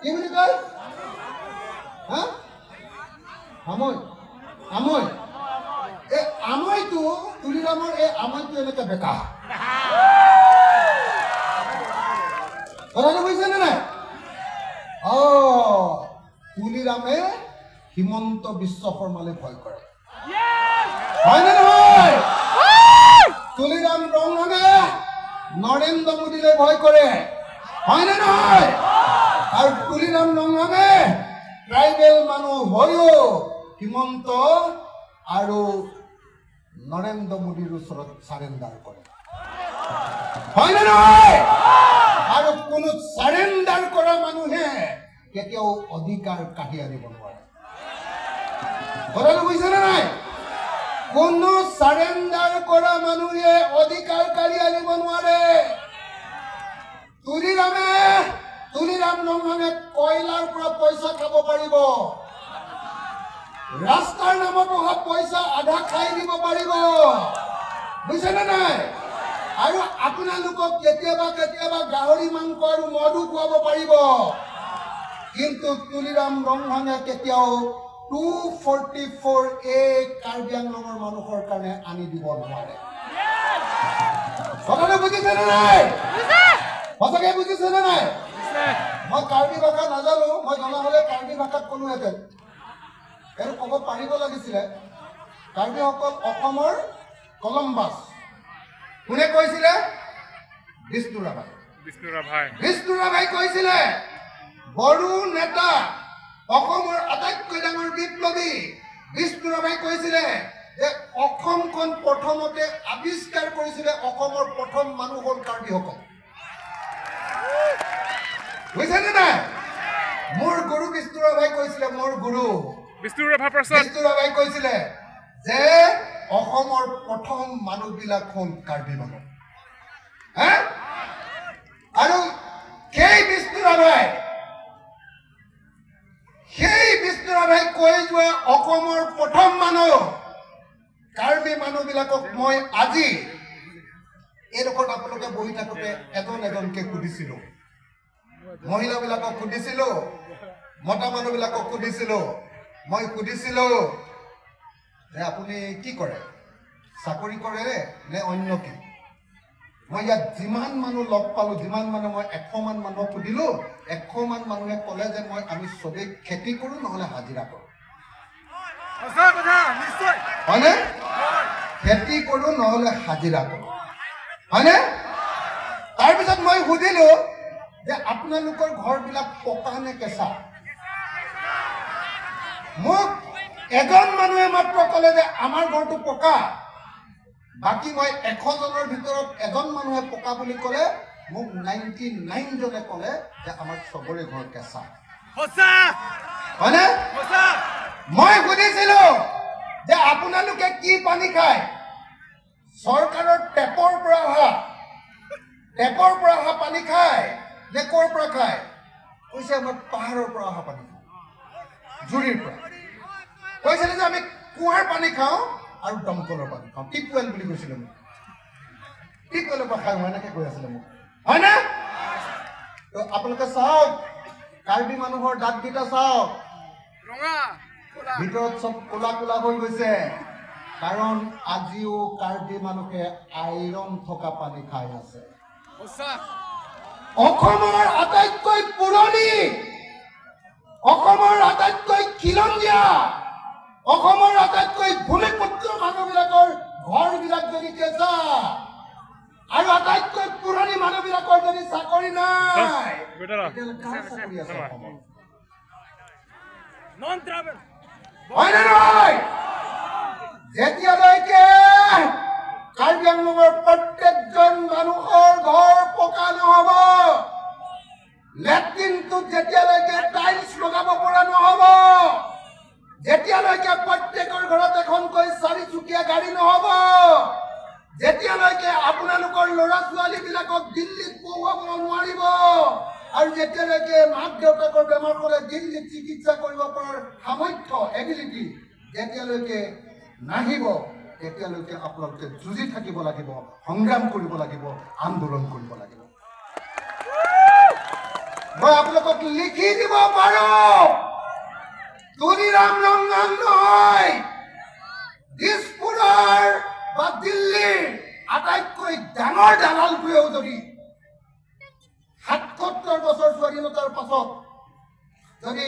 কি বুলি কয়? হা, আমৈ, আমৈ। এই আমৈটো, তুলিৰামৰ এই আমৈটো এনেকে বেকা। কথাটো বুজিছেনে নাই? অ, তুলিৰামে হিমন্ত বিশ্ব শৰ্মালৈ ভয় কৰে, হয়নে নহয়? তুলিৰাম ৰংহাঙে নৰেন্দ্ৰ মোদীলৈ ভয় কৰে, হয়নে নহয়? আৰু তুলিৰাম ৰংহাঙে ট্ৰাইবেল মানুহ হৈও হিমন্ত আৰু নৰেন্দ্ৰ মোদীৰ ওচৰত চাৰেণ্ডাৰ কৰে, হয়নে নহয়? আৰু কোনো চাৰেণ্ডাৰ কৰা মানুহে কেতিয়াও অধিকাৰ কাঢ়ি আনিব নোৱাৰে। কথাটো বুজিছেনে নাই? কোনো চাৰেণ্ডাৰ কৰা মানুহে অধিকাৰ কাঢ়ি আনিব নোৱাৰে। তুলিৰামে, তুলিৰাম ৰংহাঙে কয়লাৰ পৰা পইচা খাব পাৰিব, ৰাস্তাৰ নামত অহা পইচা আধা খাই দিব পাৰিব, বুজিছেনে নাই? আৰু আপোনালোকক কেতিয়াবা কেতিয়াবা গাহৰি মাংস আৰু মদো খুৱাব পাৰিব, কিন্তু তুলিৰাম ৰংহাঙে কেতিয়াও 244A Karbi আংলঙৰ মানুহৰ কাৰণে আনি দিব নোৱাৰে। কথাটো বুজিছেনে নাই? সঁচাকে বুজিছেনে নাই? মই কাৰ্বি ভাষা নাজানো, মই জনা হ'লে কাৰ্বি ভাষাত ক'লোহেঁতেন। এইটো ক'ব পাৰিব লাগিছিলে। কাৰ্বিসকল অসমৰ কলম্বাছ। কোনে কৈছিলে? বিষ্ণু ৰাভাই। বিষ্ণু ৰাভাই, বিষ্ণু ৰাভাই কৈছিলে, বড়ো নেতা, অসমৰ আটাইতকৈ ডাঙৰ বিপ্লৱী বিষ্ণু ৰাভাই কৈছিলে যে অসমখন প্ৰথমতে আৱিষ্কাৰ কৰিছিলে, অসমৰ প্ৰথম মানুহ হ'ল কাৰ্বিসকল। বুজিছেনে নাই? মোৰ গুৰু বিষ্ণু ৰাভাই কৈছিলে, মোৰ গুৰু বিষ্ণু ৰাভা প্ৰসাদ, বিষ্ণু ৰাভাই কৈছিলে যে অসমৰ প্ৰথম মানুহবিলাক হ'ল কাৰ্বি মানুহ। হে, আৰু সেই বিষ্ণু ৰাভাই, সেই বিষ্ণু ৰাভাই কৈ যোৱা অসমৰ প্ৰথম মানুহ কাৰ্বি মানুহবিলাকক মই আজি এইডোখৰত আপোনালোকে বহি থাকোঁতে এজন এজনকে সুধিছিলো, মহিলাবিলাকক সুধিছিলো, মতা মানুহবিলাকক সুধিছিলো। মই সুধিছিলো যে আপুনি কি কৰে, চাকৰি কৰে নে অন্য কি? মই ইয়াত যিমান মানুহ লগ পালো, যিমান মানুহ, মই 100মান মানুহক সুধিলো, 100মান মানুহে ক'লে যে আমি চবেই খেতি কৰোঁ, নহ'লে হাজিৰা কৰোঁ। হয়নে? খেতি কৰোঁ নহ'লে হাজিৰা কৰোঁ, হয়নে? তাৰপিছত মই সুধিলো যে আপোনালোকৰ ঘৰবিলাক পকা নে কেঁচা? মোক এজন মানুহে মাত্ৰ ক'লে যে আমাৰ ঘৰটো পকা। বাকী মই 100জনৰ ভিতৰত এজন মানুহে পকা বুলি ক'লে, মোক 99জনে ক'লে যে আমাৰ চবৰে ঘৰ কেঁচা। হয়নে? মই সুধিছিলো যে আপোনালোকে কি পানী খায়? চৰকাৰৰ টেপৰ পৰা অহা, টেপৰ পৰা অহা পানী খায় নে ক'ৰ পৰা খায়? কৈছে আমাৰ পাহাৰৰ পৰা অহা পানী খাওঁ, জুৰিৰ পৰা। কৈছিলে যে আমি কুঁৱাৰ পানী খাওঁ আৰু দমকলৰ পানী খাওঁ, টিপৱেল বুলি কৈছিলে মোক, টিপৱেলৰ পৰা খাওঁ, এনেকে কৈ আছিলে মোক, হয়নে? তো আপোনালোকে চাওক, কাৰ্বি মানুহৰ দাঁতকেইটা চাওক, ভিতৰত চব ক'লা ক'লা হৈ গৈছে। কাৰণ আজিও কাৰ্বি মানুহে আইৰণ থকা পানী খাই আছে। অসমৰ আটাইতকৈ পুৰণি, অসমৰ আটাইতকৈ খিলঞ্জীয়া, অসমৰ আটাইতকৈ ভূমিপুত্ৰ মানুহবিলাকৰ ঘৰবিলাক যদি কেঁচা, আৰু আটাইতকৈ পুৰণি মানুহবিলাকৰ যদি চাকৰি নাই, তেতিয়াহ'লে কাৰ চাকৰি আছে অসমত? হয়নে নহয়? যেতিয়ালৈকে কাৰ্বি আংলঙৰ প্ৰত্যেকজন মানুহৰ ঘৰ পকা নহ'ব, লেট্ৰিনটোত যেতিয়ালৈকে টাইলছ লগাব পৰা নহ'ব, যেতিয়ালৈকে প্ৰত্যেকৰ ঘৰত এখনকৈ চাৰিচকীয়া গাড়ী নহ'ব, যেতিয়ালৈকে আপোনালোকৰ ল'ৰা ছোৱালীবিলাকক দিল্লীত পঢ়ুৱাব নোৱাৰিব, আৰু যেতিয়ালৈকে মাক দেউতাকৰ বেমাৰ হ'লে দিল্লীত চিকিৎসা কৰিব পৰাৰ সামৰ্থ্য, এবিলিটি যেতিয়ালৈকে নাহিব, তেতিয়ালৈকে আপোনালোকে যুঁজি থাকিব লাগিব, সংগ্ৰাম কৰিব লাগিব, আন্দোলন কৰিব লাগিব। মই আপোনালোকক লিখি দিব পাৰো। তুলিৰাম ৰংহাং নহয়, দিছপুৰৰ বা দিল্লীৰ আটাইতকৈ ডাঙৰ দালালটোৱেও যদি 77 বছৰ স্বাধীনতাৰ পাছত যদি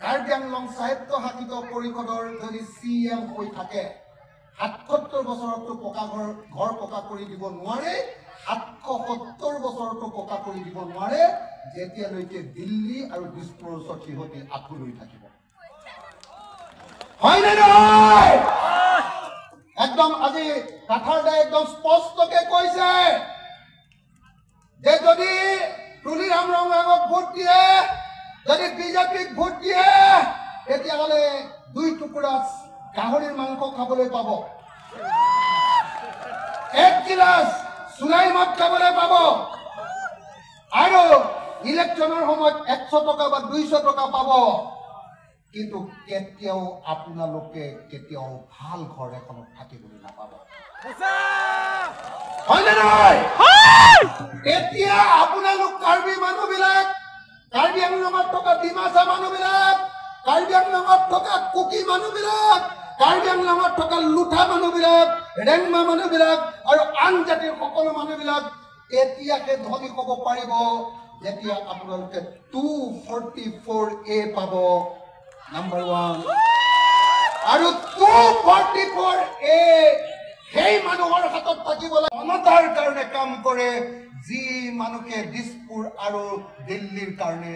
কাৰ্বি আংলং স্বায়ত্তশাসিত পৰিষদৰ যদি চি এম হৈ থাকে, 77 বছৰতো পকা ঘৰ পকা কৰি দিব নোৱাৰে, 770 বছৰতো পকা কৰি দিব নোৱাৰে, যেতিয়ালৈকে দিল্লী আৰু দিছপুৰৰ ওচৰত সিহঁতে আঁঠু লৈ থাকিব। হয়নে নহয়? একদম আজি কাথাৰ দাই একদম স্পষ্টকে কৈছে যে যদি তুলিৰাম ৰংহাঙক ভোট দিয়ে, যদি বিজেপিক ভোট দিয়ে, তেতিয়াহ'লে 2 টুকুৰা গাহৰিৰ মাংস খাবলৈ পাব, 1 গিলাচ চুলাই মদ খাবলৈ পাব, আৰু ইলেকশ্যনৰ সময়ত 100 টকা বা 200 টকা পাব, কিন্তু কেতিয়াও আপোনালোকে কেতিয়াও ভাল ঘৰ এখনত থাকিবলৈ নাপাব। হয়নে নহয়? তেতিয়া আপোনালোক কাৰ্বি মানুহবিলাক, কাৰ্বি আংলঙত থকা ডিমাচা মানুহবিলাক, কাৰ্বি আংলঙত থকা কুকি মানুহবিলাক, কাৰ্বি আংলঙত থকা লুঠা মানুহবিলাক, ৰেংমা মানুহবিলাক আৰু আন জাতিৰ সকলো মানুহবিলাক তেতিয়াহে ধনী হ'ব পাৰিব যেতিয়া আপোনালোকে 244A পাব, নাম্বাৰ 1। আৰু 244A সেই মানুহৰ হাতত থাকিব জনতাৰ কাৰণে কাম কৰে, যি মানুহে দিছপুৰ আৰু দিল্লীৰ কাৰণে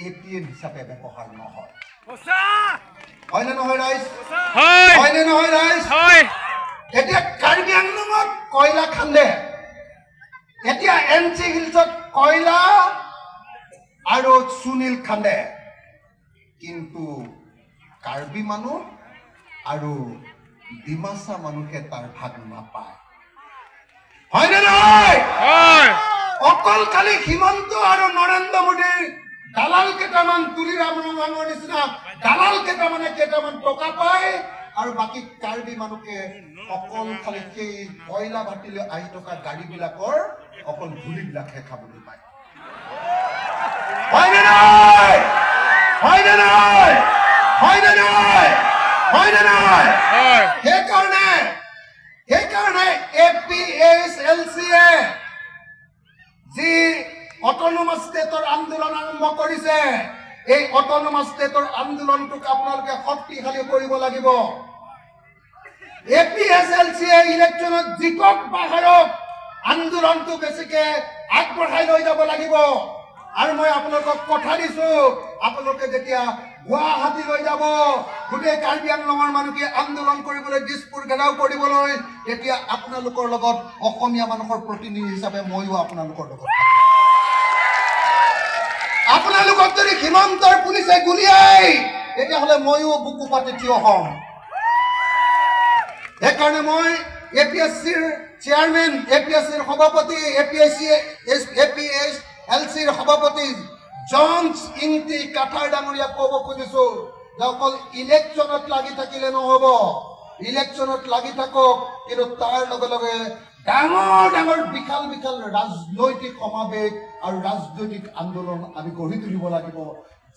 ATM হিচাপে ব্যৱহাৰ নহয়। হয়নে নহয় ৰাইজ? হয়নে নহয় ৰাইজ? এতিয়া কাৰ্বি আংলঙত কয়লা খান্দে, এতিয়া এন চি হিলছত কয়লা আৰু সুনীল খান্দে, কিন্তু কাৰ্বি মানুহ আৰু ডিমাচা মানুহে তাৰ ভাগ নাপায়। হয়নে নহয়? অকল খালি হিমন্ত আৰু নৰেন্দ্ৰ মোদীৰ দালাল কেইটামান, তুলিৰাম ৰংহাঙৰ নিচিনা দালাল কেইটামানে কেইটামান টকা পায়, আৰু বাকী কাৰ্বি মানুহকে অকল খালি সেই কয়লা ভাটিলৈ আহি থকা গাড়ীবিলাকৰ অকল ধূলিবিলাকহে খাবলৈ পায়। হয়নে নহয়? হয়নে নহয়? হয়নে নহয়? হয়নে নহয়? সেইকাৰণে APHLC-এ যি অট'নমাছ ষ্টেটৰ আন্দোলন আৰম্ভ কৰিছে, এই অট'নমাছ ষ্টেটৰ আন্দোলনটোক আপোনালোকে শক্তিশালী কৰিব লাগিব। APSLC-এ ইলেকশ্যনত জিকক বা হাৰক আন্দোলনটো বেছিকে আগবঢ়াই লৈ যাব লাগিব। আৰু মই আপোনালোকক কথা দিছো, আপোনালোকে যেতিয়া গুৱাহাটীলৈ যাব, গোটেই কাৰ্বি আংলঙৰ মানুহকে আন্দোলন কৰিবলৈ, দিছপুৰ ঘেৰাও কৰিবলৈ, তেতিয়া আপোনালোকৰ লগত অসমীয়া মানুহৰ প্ৰতিনিধি হিচাপে ময়ো আপোনালোকৰ লগত। আপোনালোকক যদি হিমন্তৰ পুলিচে গুলিয়াই, তেতিয়াহ'লে ময়ো বুকু পাতি থিয় হ'ম। সেইকাৰণে মই APSC-ৰ চেয়াৰমেন, APSC-ৰ সভাপতি, APSLC-ৰ সভাপতি জনছ ইংতি কাথাৰ ডাঙৰীয়াক ক'ব খুজিছো যে অকল ইলেকশ্যনত লাগি থাকিলে নহ'ব, ইলেকশ্যনত লাগি থাকক, কিন্তু তাৰ লগে লগে ডাঙৰ ডাঙৰ বিশাল বিশাল ৰাজনৈতিক সমাৱেশ আৰু ৰাজনৈতিক আন্দোলন আমি গঢ়ি তুলিব লাগিব,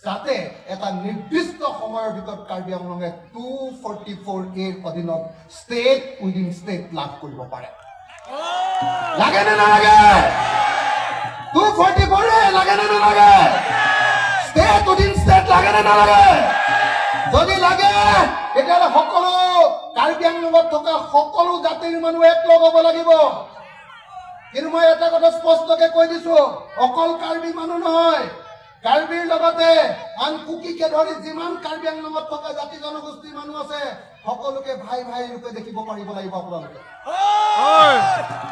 যাতে এটা নিৰ্দিষ্ট সময়ৰ ভিতৰত কাৰ্বি আংলঙে 244A-ৰ অধীনত ষ্টেট উইদিন ষ্টেট লাভ কৰিব পাৰে। লাগে নে নালাগে? 244A লাগে নে নালাগে? ষ্টেট উইদিন ষ্টেট লাগে নে নালাগে? যদি লাগে, তেতিয়াহ'লে সকলো কাৰ্বি আংলঙত থকা সকলো জাতিৰ মানুহ একলগ হ'ব লাগিব। কিন্তু মই এটা কথা স্পষ্টকে কৈ দিছো, অকল কাৰ্বি মানুহ নহয়, কাৰ্বিৰ লগতে আন কুকিকে ধৰি যিমান কাৰ্বি আংলঙত থকা জাতি জনগোষ্ঠীৰ মানুহ আছে, সকলোকে ভাই ভাই ৰূপে দেখিব পাৰিব লাগিব। আপোনালোকে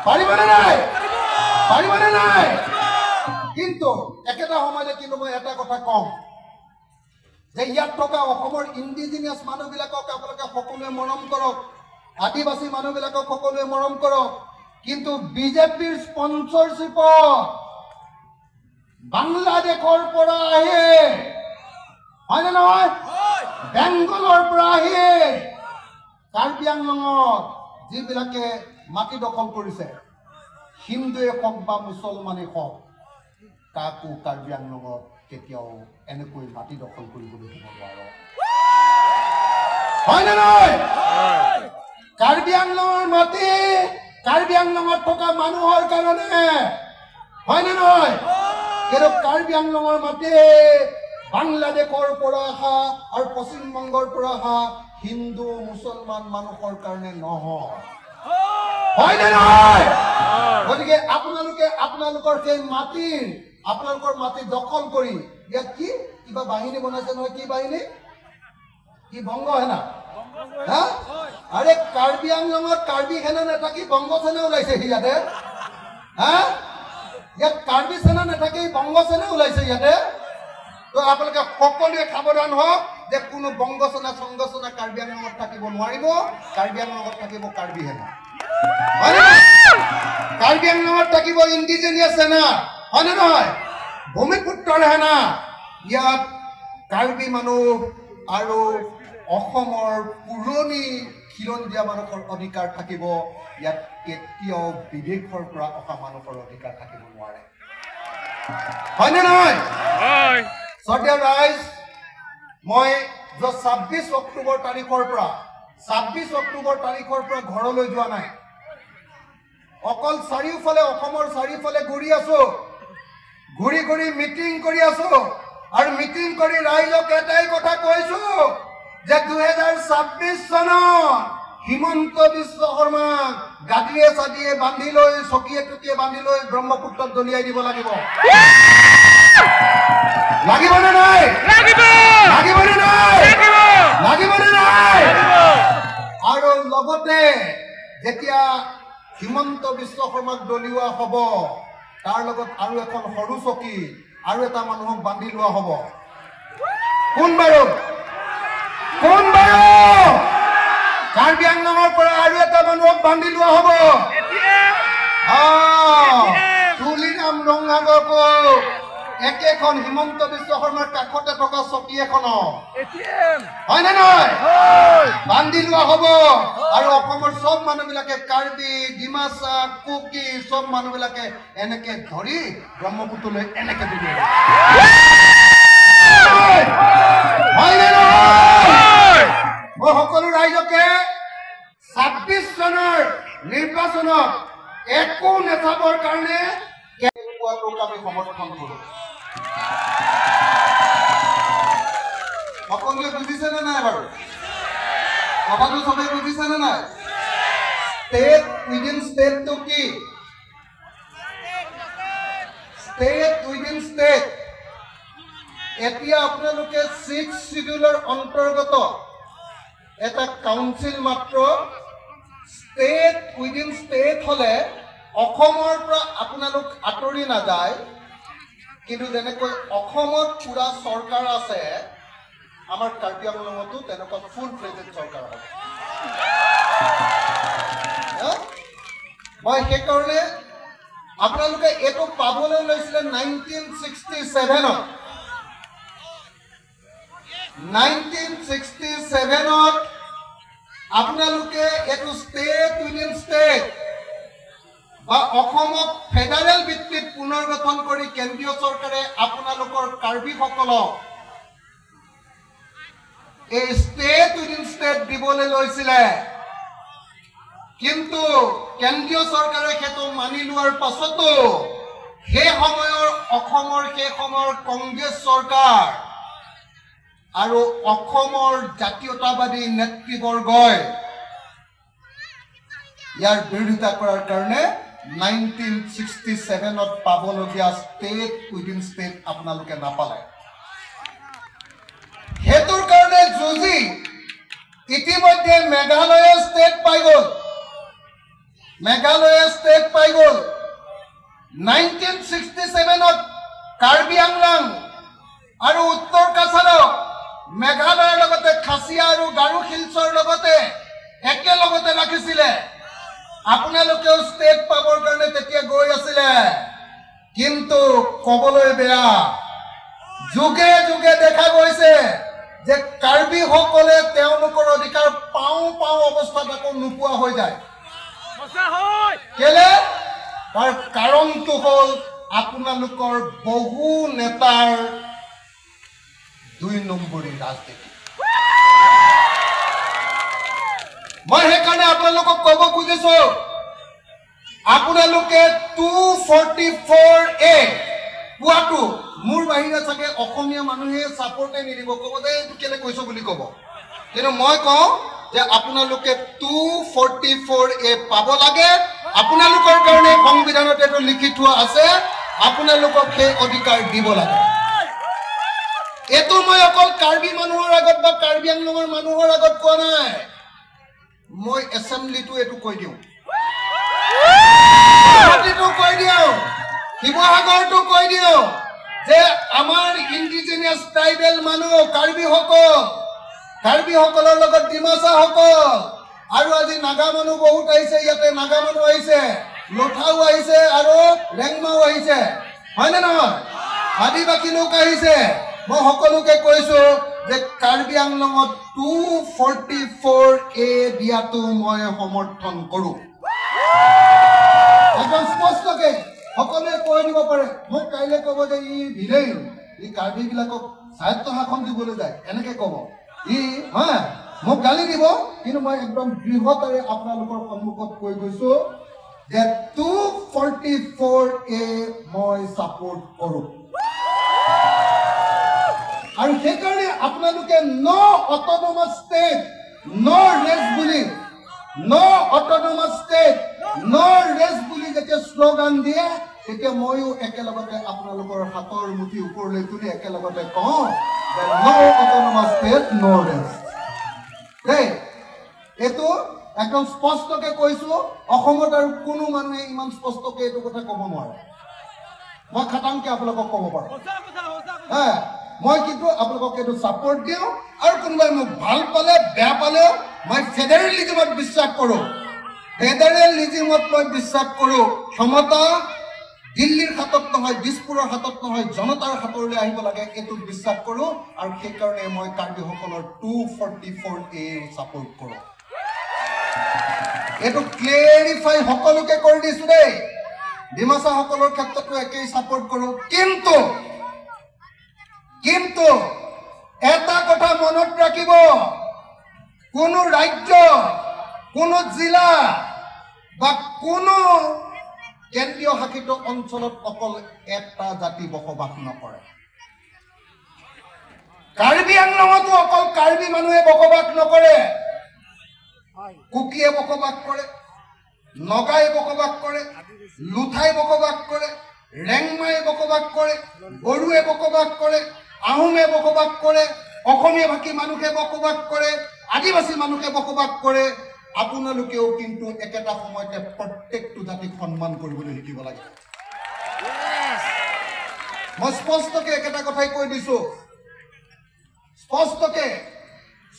পাৰিবনে নাই? পাৰিবনে নাই? কিন্তু একেটা সময়তে কিন্তু মই এটা কথা কম যে ইয়াত থকা অসমৰ ইণ্ডিজিনিয়াছ মানুহবিলাকক আপোনালোকে সকলোৱে মৰম কৰক, আদিবাসী মানুহবিলাকক সকলোৱে মৰম কৰক, কিন্তু বিজেপিৰ স্পনচৰশ্বিপত বাংলাদেশৰ পৰা আহি, হয়নে নহয়, বেংগলৰ পৰা আহি কাৰ্বি আংলঙত যিবিলাকে মাটি দখল কৰিছে, হিন্দুৱে হওক বা মুছলমানেই হওক, কাকো কাৰ্বি আংলঙত কেতিয়াও এনেকৈ মাটি দখল কৰিবলৈ দিব নোৱাৰো। হয় নে নহয়? কাৰ্বি আংলঙৰ মাটি কাৰ্বি আংলঙত থকা মানুহৰ কাৰণে, হয় নে নহয়? কিন্তু কাৰ্বি আংলঙৰ মাটি বাংলাদেশৰ পৰা অহা আৰু পশ্চিমবংগৰ পৰা অহা হিন্দু মুছলমান মানুহৰ কাৰণে নহয়, হয় নে নহয়? গতিকে আপোনালোকে আপোনালোকৰ সেই মাটিৰ, আপোনালোকৰ মাটি দখল কৰি ইয়াত কি কিবা বাহিনী বনাইছে নহয়, কি বাহিনী, কি বংগ সেনা? হা? আৰে কাৰ্বি আংলঙত কাৰ্বি সেনা নাথাকি বংগ সেনা ওলাইছে ইয়াতে। হা? ইয়াত কাৰ্বি সেনা নাথাকি বংগ সেনা ওলাইছে ইয়াতে। তো আপোনালোকে সকলোৱে সাৱধান হওক যে কোনো বংগ সেনা সংগ সেনা কাৰ্বি আংলঙত থাকিব নোৱাৰিব। কাৰ্বি আংলঙত থাকিব কাৰ্বি সেনা, কাৰ্বি আংলঙত থাকিব ইণ্ডিজেনিয়াছ সেনা, হয়নে নহয়? ভূমিপুত্ৰৰ সেনা। ইয়াত কাৰ্বি মানুহ আৰু অসমৰ পুৰণি খিলঞ্জীয়া মানুহৰ অধিকাৰ থাকিব। ইয়াত কেতিয়াও বিদেশৰ পৰা অহা মানুহৰ অধিকাৰ থাকিব নোৱাৰে, হয়নে নহয়? শ্ৰদ্ধেয় ৰাইজ, মই যোৱা 26 অক্টোবৰ তাৰিখৰ পৰা, 26 অক্টোবৰ তাৰিখৰ পৰা ঘৰলৈ যোৱা নাই, অকল চাৰিওফালে অসমৰ চাৰিওফালে ঘূৰি আছো, ঘূৰি ঘূৰি মিটিং কৰি আছো আৰু মিটিং কৰি ৰাইজক এটাই কথা কৈছো যে 2026 চনত হিমন্ত বিশ্ব শৰ্মাক গাদীয়ে চাদিয়ে বান্ধি লৈ, চকীয়ে টকীয়ে বান্ধি লৈ ব্ৰহ্মপুত্ৰত দলিয়াই দিব লাগিব। লাগিবনে নাই? লাগিবনে নাই? লাগিবনে নাই? আৰু লগতে যেতিয়া হিমন্ত বিশ্ব শৰ্মাক দলিওৱা হ'ব, তাৰ লগত আৰু এখন সৰু চকী আৰু এটা মানুহক বান্ধি লোৱা হ'ব। কোন বাৰু? কোন বাৰু? কাৰ্বি আংলঙৰ পৰা আৰু এটা মানুহক বান্ধি লোৱা হ'ব। তুলিৰাম ৰংহাঙকো একেখন হিমন্ত বিশ্ব শৰ্মাৰ কাষতে থকা চকী এখনত, হয় নে নহয়, বান্ধি লোৱা হ'ব। আৰু অসমৰ চব মানুহবিলাকে কাৰ্বি, ডিমাচা, কুকি চব মানুহবিলাকে এনেকে ধৰি ব্ৰহ্মপুত্ৰলৈ এনেকে দিব, হয় নে নহয়? মই সকলো ৰাইজকে 26 চনৰ নিৰ্বাচনত একো নেচাবৰ কাৰণে আমি সমৰ্থন কৰো। সকলোৱে বুজিছে নে নাই বাৰু? কথাটো চবেই বুজিছে নে নাই? ষ্টেট উইদিন ষ্টেটটো কি? State within state. এতিয়া আপোনালোকে 6 চিডিউলৰ অন্তৰ্গত এটা কাউন্সিল মাত্ৰ ষ্টেট উইদিন ষ্টেট হলে অসমৰ পৰা আপোনালোক আঁতৰি নাযায়, কিন্তু যেনেকৈ অসমত পুৰা চৰকাৰ আছে, আমাৰ কাৰ্বি আংলঙতো তেনেকুৱা ফুল ফ্লেজেড চৰকাৰ হ'ব। মই সেইকাৰণে আপোনালোকে এইটো পাবলৈ লৈছিলে 1967ত। 1967ত আপোনালোকে এইটো ষ্টেট উইদিন ষ্টেট বা অসমক ফেডাৰেল ভিত্তিত পুনৰ গঠন কৰি কেন্দ্ৰীয় চৰকাৰে আপোনালোকৰ কাৰ্বিসকলক এই ষ্টেট উইদিন ষ্টেট দিবলৈ লৈছিলে, কিন্তু কেন্দ্ৰীয় চৰকাৰে সেইটো মানি লোৱাৰ পাছতো সেই সময়ৰ অসমৰ সেই সময়ৰ কংগ্ৰেছ চৰকাৰ আৰু অসমৰ জাতীয়তাবাদী নেতৃবৰ্গই ইয়াৰ বিৰোধিতা কৰাৰ কাৰণে 1967ত পাবলগীয়া ষ্টেট উইদিন ষ্টেট আপোনালোকে নাপালে। সেইটোৰ কাৰণে যুঁজি ইতিমধ্যে মেঘালয়ে ষ্টেট পাই গ'ল, মেঘালয়ে ষ্টেট পাই গ'ল। 1967ত কাৰ্বি আংলং আৰু উত্তৰ কাছাৰক মেঘালয়ৰ লগতে খাচীয়া আৰু গাৰো হিলছৰ লগতে একেলগতে ৰাখিছিলে। আপোনালোকেও ষ্টেট পাবৰ কাৰণে তেতিয়া গৈ আছিলে, কিন্তু কবলৈ বেয়া, যুগে যুগে দেখা গৈছে যে কাৰ্বিসকলে তেওঁলোকৰ অধিকাৰ পাওঁ পাওঁ অৱস্থাত আকৌ নোপোৱা হৈ যায়। কেলে? তাৰ কাৰণটো হ'ল আপোনালোকৰ বহু নেতাৰ দুই নম্বৰী ৰাজনীতি। মই সেইকাৰণে আপোনালোকক ক'ব খুজিছো, আপোনালোকে 244A পোৱাটো মোৰ বাহিৰে চাগে অসমীয়া মানুহে ছাপৰ্টে নিদিব, ক'ব যে এইটো কেলে কৈছো বুলি ক'ব। কিন্তু মই কওঁ যে আপোনালোকে 244A পাব লাগে। আপোনালোকৰ কাৰণে সংবিধানত এইটো লিখি থোৱা আছে, আপোনালোকক সেই অধিকাৰ দিব লাগে। এইটো মই অকল কাৰ্বি মানুহৰ আগত বা কাৰ্বি আংলঙৰ মানুহৰ আগত কোৱা নাই, মই এছেম্বলিটো এইটো কৈ দিওঁ, গুৱাহাটীতো কৈ দিওঁ, শিৱসাগৰতো কৈ দিওঁ যে আমাৰ ইণ্ডিজিনিয়াছ ট্ৰাইবেল মানুহ কাৰ্বিসকল, কাৰ্বিসকলৰ লগত ডিমাচাসকল, আৰু আজি নাগা মানুহ বহুত আহিছে, ইয়াতে নাগা মানুহ আহিছে, লোথাও আহিছে আৰু ৰেংমাও আহিছে, হয়নে নহয়? আদিবাসী লোক আহিছে। মই সকলোকে কৈছো যে কাৰ্বি আংলঙত 244A দিয়াটো মই সমৰ্থন কৰোঁ। একদম স্পষ্টকে সকলোৱে কৈ দিব পাৰে। মোক কাইলৈ ক'ব যে ই ভিলেইন, ই কাৰ্বিবিলাকক স্বায়ত্ত শাসন দিবলৈ যায়, এনেকে ক'ব ই, হা মোক গালি দিব। কিন্তু মই একদম দৃঢ়তাৰে আপোনালোকৰ সন্মুখত কৈ গৈছো যে 244A মই ছাপোৰ্ট কৰোঁ। আৰু সেইকাৰণে আপোনালোকে no autonomous state no rest বুলি, no autonomous state no rest বুলি যেতিয়া শ্লোগান দিয়ে, তেতিয়া ময়ো একেলগতে আপোনালোকৰ হাতৰ মুঠি ওপৰলৈ তুলি একেলগতে কওঁ যে no autonomous state no rest. দেই, এইটো একদম স্পষ্টকে কৈছো। অসমত আৰু কোনো মানুহে ইমান স্পষ্টকে এইটো কথা ক'ব নোৱাৰে। মই খাটাংকে আপোনালোকক ক'ব পাৰোঁ, হা মই কিন্তু আপোনালোকক এইটো ছাপৰ্ট দিওঁ। আৰু কোনোবাই মোক ভাল পালে বেয়া পালেও মই ফেডাৰেলিজিমত বিশ্বাস কৰোঁ। ফেডাৰেলিজিমত মই বিশ্বাস কৰোঁ। ক্ষমতা দিল্লীৰ হাতত নহয়, দিছপুৰৰ হাতত নহয়, জনতাৰ হাতলৈ আহিব লাগে, এইটো বিশ্বাস কৰোঁ। আৰু সেইকাৰণে মই কাৰ্বিসকলৰ 244A support কৰোঁ। এইটো ক্লেৰিফাই সকলোকে কৰি দিছো দেই। ডিমাচাসকলৰ ক্ষেত্ৰতো একেই ছাপৰ্ট কৰোঁ। কিন্তু কিন্তু এটা কথা মনত ৰাখিব, কোনো ৰাজ্য, কোনো জিলা বা কোনো কেন্দ্ৰীয় শাসিত অঞ্চলত অকল এটা জাতি বসবাস নকৰে। কাৰ্বি আংলঙতো অকল কাৰ্বি মানুহে বসবাস নকৰে, কুকিয়ে বসবাস কৰে, নগাই বসবাস কৰে, লুথাই বসবাস কৰে, ৰেংমাই বসবাস কৰে, বড়োৱে বসবাস কৰে, আহোমে বসবাস কৰে, অসমীয়া ভাষী মানুহে বসবাস কৰে, আদিবাসী মানুহে বসবাস কৰে। আপোনালোকেও কিন্তু একেটা সময়তে প্ৰত্যেকটো জাতিক সন্মান কৰিবলৈ শিকিব লাগে। মই স্পষ্টকে একেটা কথাই কৈ দিছো, স্পষ্টকে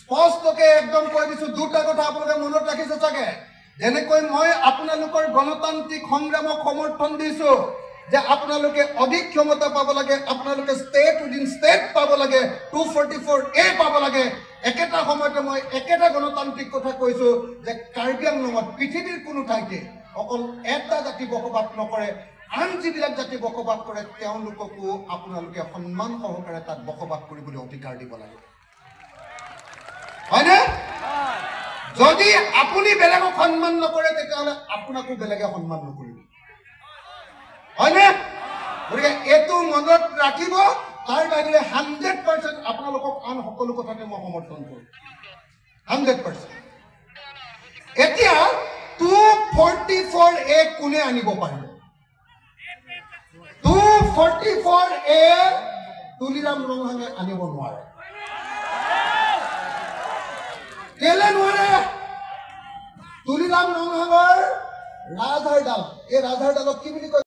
স্পষ্টকে একদম কৈ দিছো। দুটা কথা আপোনালোকে মনত ৰাখিছে চাগে। যেনেকৈ মই আপোনালোকৰ গণতান্ত্ৰিক সংগ্ৰামক সমৰ্থন দিছো যে আপোনালোকে অধিক ক্ষমতা পাব লাগে, আপোনালোকে ষ্টেট উইদিন ষ্টেট পাব লাগে, 244A পাব লাগে, একেটা সময়তে মই একেটা গণতান্ত্ৰিক কথা কৈছো যে কাৰ্বি আংলঙত পৃথিৱীৰ কোনো ঠাইতে অকল এটা জাতি বসবাস নকৰে, আন যিবিলাক জাতি বসবাস কৰে তেওঁলোককো আপোনালোকে সন্মান সহকাৰে তাত বসবাস কৰিবলৈ অধিকাৰ দিব লাগে, হয়নে? যদি আপুনি বেলেগক সন্মান নকৰে তেতিয়াহ'লে আপোনাকো বেলেগে সন্মান নকৰিব, হয়নে? গতিকে এইটো মনত ৰাখিব। তাৰ বাহিৰে 100% আপোনালোকক আন সকলো কথাতে মই সমৰ্থন কৰোঁ, 100%। এতিয়া 244A কোনে আনিব পাৰিব? 244A Tuliram ৰংহাঙে আনিব নোৱাৰে। কেলে নোৱাৰে? তুলিৰাম ৰংহাঙৰ ৰাজহাড়ডাল, এই ৰাজহাড়ডালক কি বুলি কয়?